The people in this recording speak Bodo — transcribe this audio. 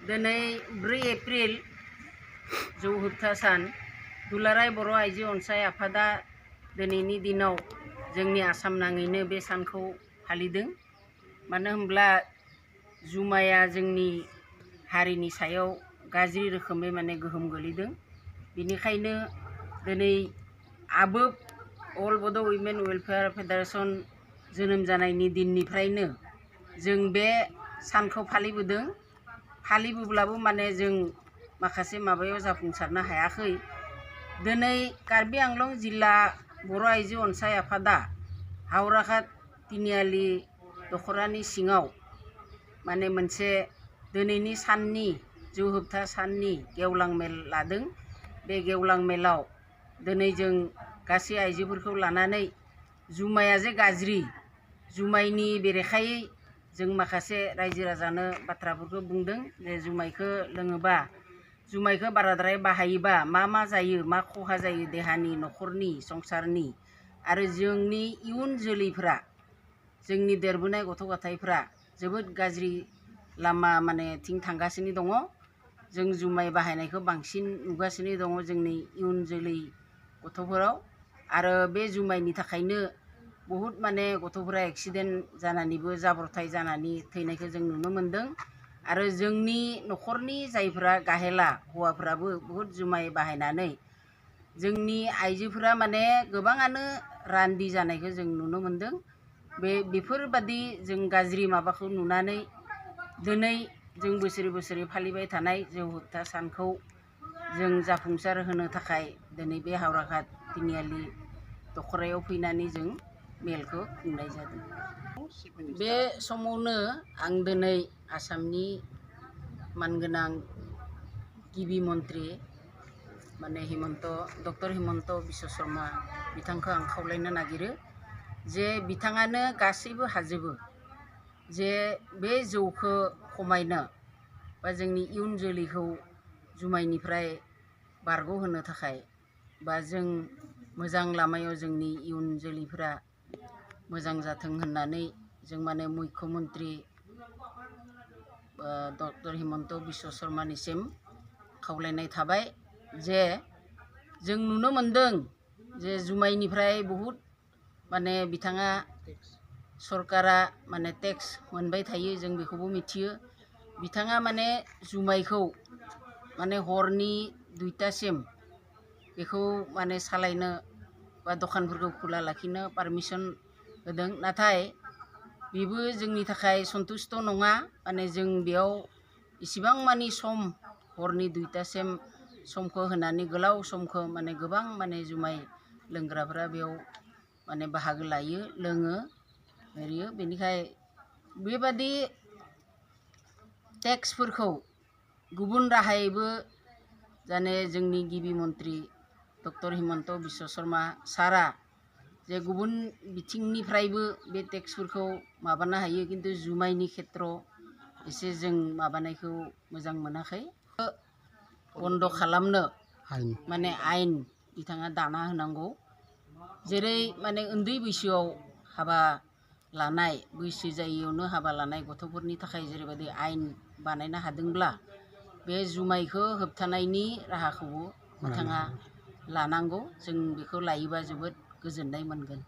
दिनै 4 एप्रिल जौ होबथा सान दुलाराय बर' आइजो अनसाय आफादा दिनैनि दिनाव जोंनि आसाम नाङैनो बे सानखौ फालिदों। मानो होनब्ला जुमाया जोंनि हारिनि सायाव गाज्रि रोखोमै गोहोम गोलैदों। बेनिखायनो दिनै आबोब अल बड' उइमेन वेलफेयार फेडारेसन जोनोम जानायनि दिननिफ्रायनो जों बे सानखौ फालिबोदों। फालिबोब्लाबो जों माखासे माबायाव जाफुंसारनो हायाखै। दिनै कार्बि आंलं जिल्ला बर' आइजो अनसाय आफादा हावराघाट तिनिआलि दख'रानि सिङाव मोनसे दिनैनि साननि जौ होबथा साननि गेवलां मेल लादों। बे गेवलां मेलाव दिनै जों गासै आइजोफोरखौ लानानै जुमाया जे गाज्रि, जुमायनि बेरेखायै जों माखासे रायजो राजानो बाथ्राफोरखौ बुंदों जे जुमायखौ लोङोबा, जुमायखौ बाराद्राय बाहायोबा मा जायो, मा खहा जायो देहानि, न'खरनि, संसारनि आरो जोंनि इयुन जोलैफ्रा, जोंनि देरबोनाय गथ' गथायफ्रा जोबोद गाज्रि लामा थिं थांगासिनो दङ। जों जुमाय बाहायनायखौ बांसिन नुगासिनो दङ जोंनि इयुन जोलै गथ'फोराव। आरो बे जुमायनि थाखायनो बहुद गथ'फोरा एक्सिडेन्ट जानानैबो जाब्रथाय जानानै थैनायखौ जों नुनो मोन्दों। आरो जोंनि न'खरनि जायफ्रा गाहेला हौवाफ्राबो बहुद जुमाय बाहायनानै जोंनि आइजोफोरा गोबाङानो रान्दि जानायखौ जों नुनो मोन्दों। बेफोरबादि जों गाज्रि माबाखौ नुनानै दिनै जों बोसोरै फालिबाय थानाय जौ होबथा सानखौ जों जाफुंसार होनो थाखाय दिनै बे हावराघाट तिनिआलि दख'रायाव फैनानै जों मेलखौ खुंनाय जादों। बे समावनो आं दिनै आसामनि मानगोनां गिबि मन्त्रि डक्टर हिमन्त बिश्व शर्मा बिथांखौ आं खावलायनो नागिरो जे बिथाङानो गासैबो हाजोबो, जे बे जौखौ खमायनो बा जोंनि इयुन जोलैखौ जुमायनिफ्राय बारग'होनो थाखाय बा जों मोजां लामायाव जोंनि इयुन जोलैफ्रा मोजां जाथों होननानै जों मुख्य मन्त्रि डक्टर हिमन्त बिश्व शर्मानिसिम खावलायनाय थाबाय जे जों नुनो मोन्दों जे जुमायनिफ्राय बहुद बिथाङा सरकारा टेक्स मोनबाय थायो, जों बेखौबो मिथियो। बिथाङा जुमायखौ हरनि 2टासिम बेखौ सालायनो बा दखानफोरखौ खुला लाखिनो पारमिसन होदों। नाथाय बेबो जोंनि थाखाय सन्तुष्ट नङा। जों बेयाव इसिबां सम हरनि 2टासिम समखौ होनानै गोलाव समखौ गोबां जुमाय लोंग्राफ्रा बेयाव बाहागो लायो, लोङो, ओरियो। बेनिखाय बेबादि टेक्सफोरखौ गुबुन राहायैबो जोंनि गिबि मन्त्रि डक्टर हिमन्त बिश्व शर्मा सारआ जे गुबुन बिथिंनिफ्रायबो बे टेक्सफोरखौ माबानो हायो, खिन्थु जुमायनि खेथ्रआव एसे जों माबानायखौ मोजां मोनाखै। बन्द खालामनो आयेन बिथाङा दाना होनांगौ। जेरै उन्दै बैसोआव हाबा लानाय, बैसो जायियावनो हाबा लानाय गथ'फोरनि थाखाय जेरैबायदि आयेन बानायनो हादोंब्ला, बे जुमायखौ होबथानायनि राहाखौबो बिथाङा लानांगौ। जों बेखौ लायोबा जोबोद गोजोननाय मोनगोन।